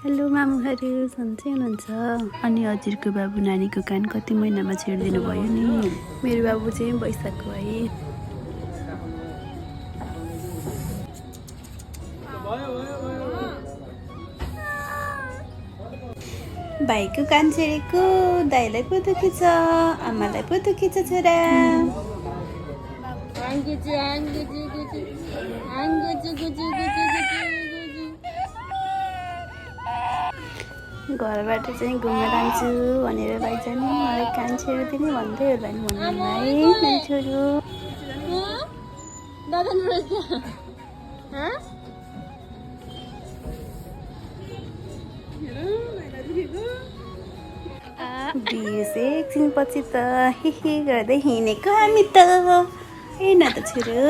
Hello मामुहरू, सन्चै हुनुहुन्छ? अनि हजुरको बाबु नानीको कान कति महिनामा छेडिदिनु भयो नि? मेरो बाबु चाहिँ वैशाखको है। भाइको कान छेडेको, दाइलाई पो दुखेछ, आमालाई पो दुखेछ छोरा। घरबाट चाहिँ घुम्न जान्छु भनेर लैजाने, मलाई कान छेडिदिने भन्दै होला नि भन्नु है मेरो छोरो। बिस एकछिनपछि त हिही गर्दै हिँडेको हामी त। हेर्न त छोरो।